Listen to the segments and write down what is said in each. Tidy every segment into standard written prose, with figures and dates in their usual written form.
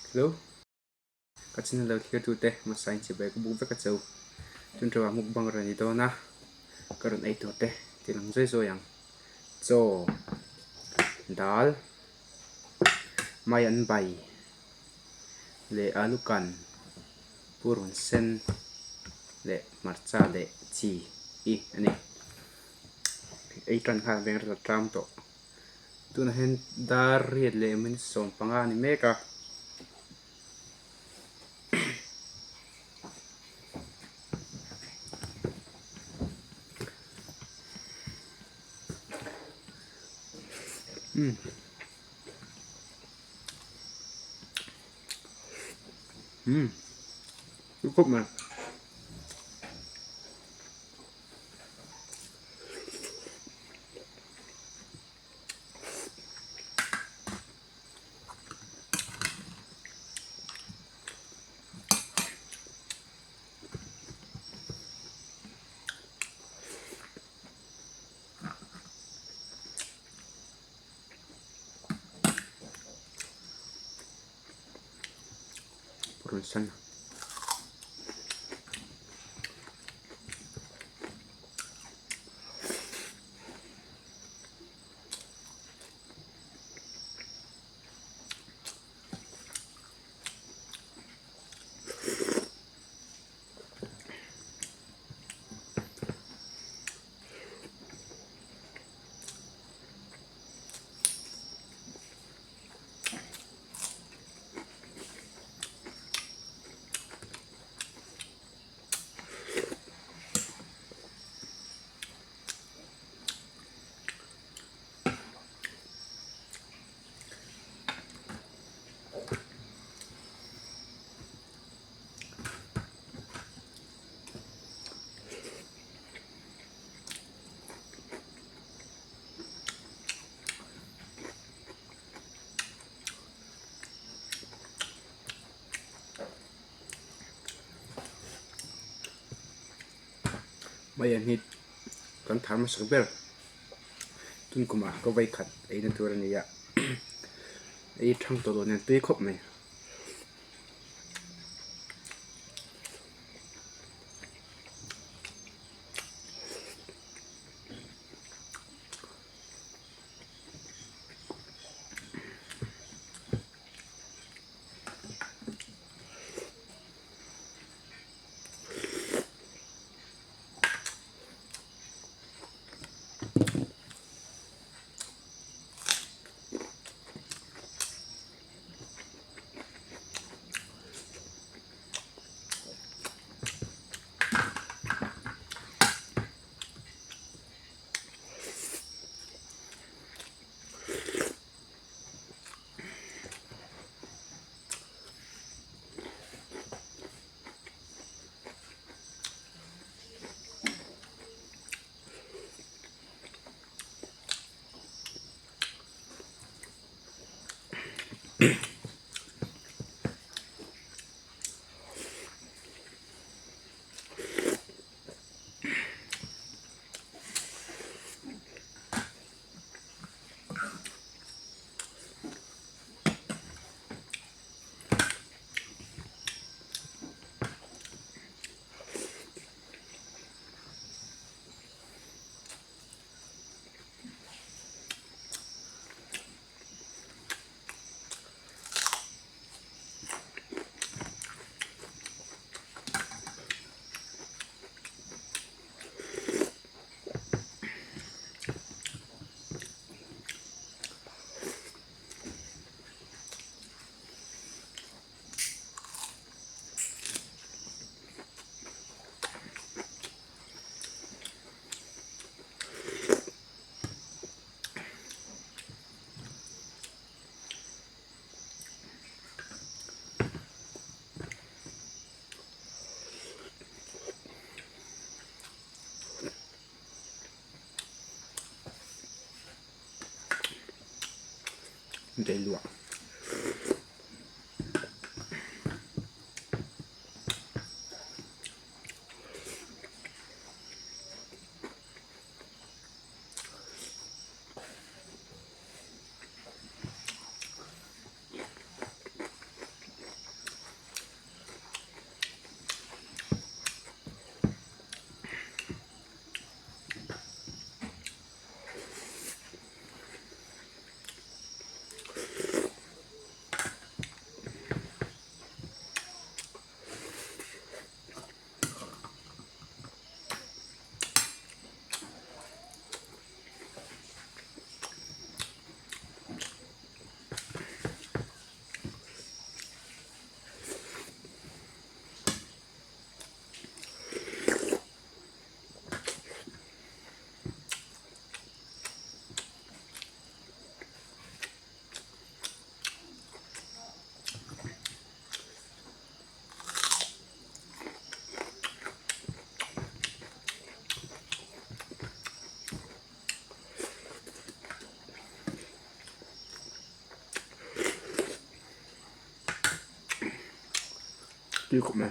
Hello ka channel lo thlir tute hmasa in chibai ka buk vek a cheu tun teuh ah mukbang rawn ni dawn a ka rawn ei tur te ti lang zawi zawi ang chaw dal mai an bai leh alu kan purun sen leh hmarcha leh chi hi a ni ei tan khan veng rawt a tang tawh. Tunah hian dar riat leh minute 15 a ni mek a. Umm. Umm. Tui khawp mai. Rawn san. Mai an hi kan thar hmasak ber tun kumah ka vei khat eina tur a ni a ei thang tawh lo nen tui khawp mai. Dei luah. Tui khawp mai.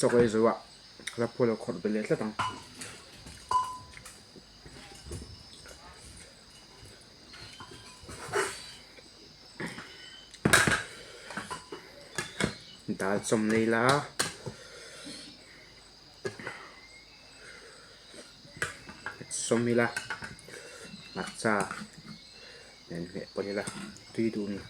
Chaw ei zo ah la phaw lo khawrh belh leh tlat ang. Dal chawm nei la. Sawm ila hmarcha nen hmeh pawlh ila tui duh a ni.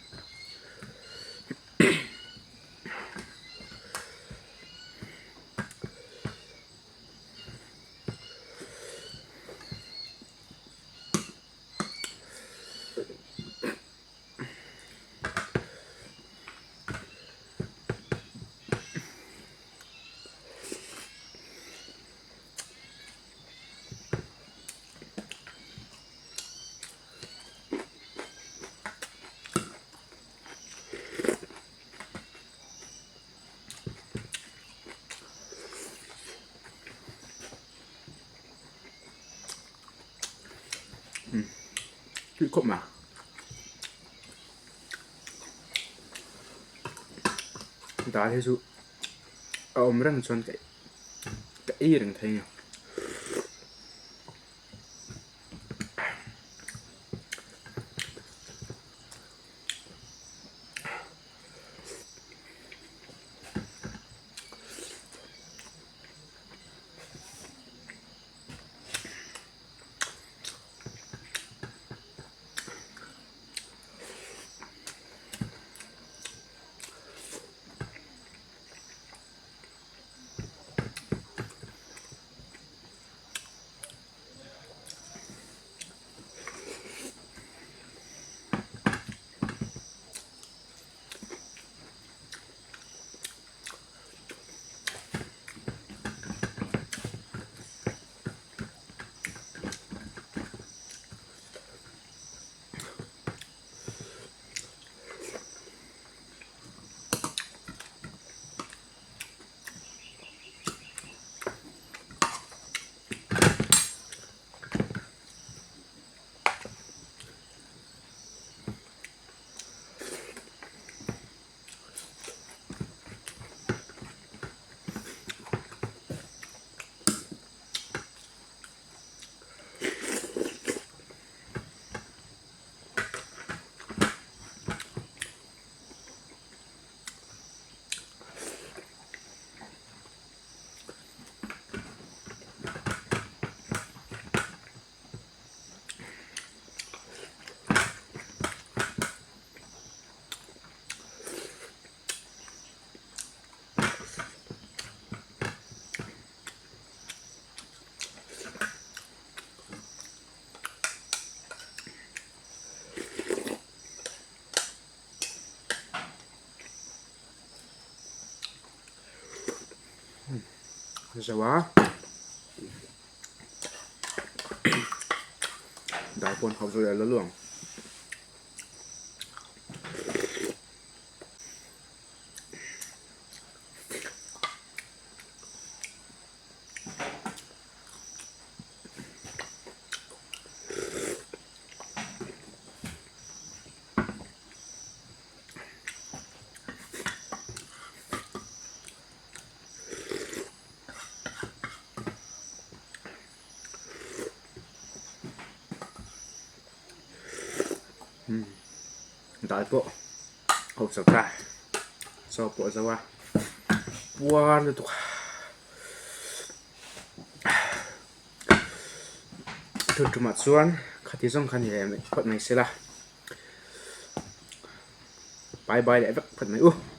Tui khawp mai. Dal hi chu a awm reng chuan ka ka ei reng thei a ni. Zo a dai pawn hauh zo leh lo ang. Dal pawh ho chauh ta chaw pawh zo a puar lutuk a tun tumah chuan khati zawng kha ni leh phawt mai se la bye bye leh vek phawt mai u.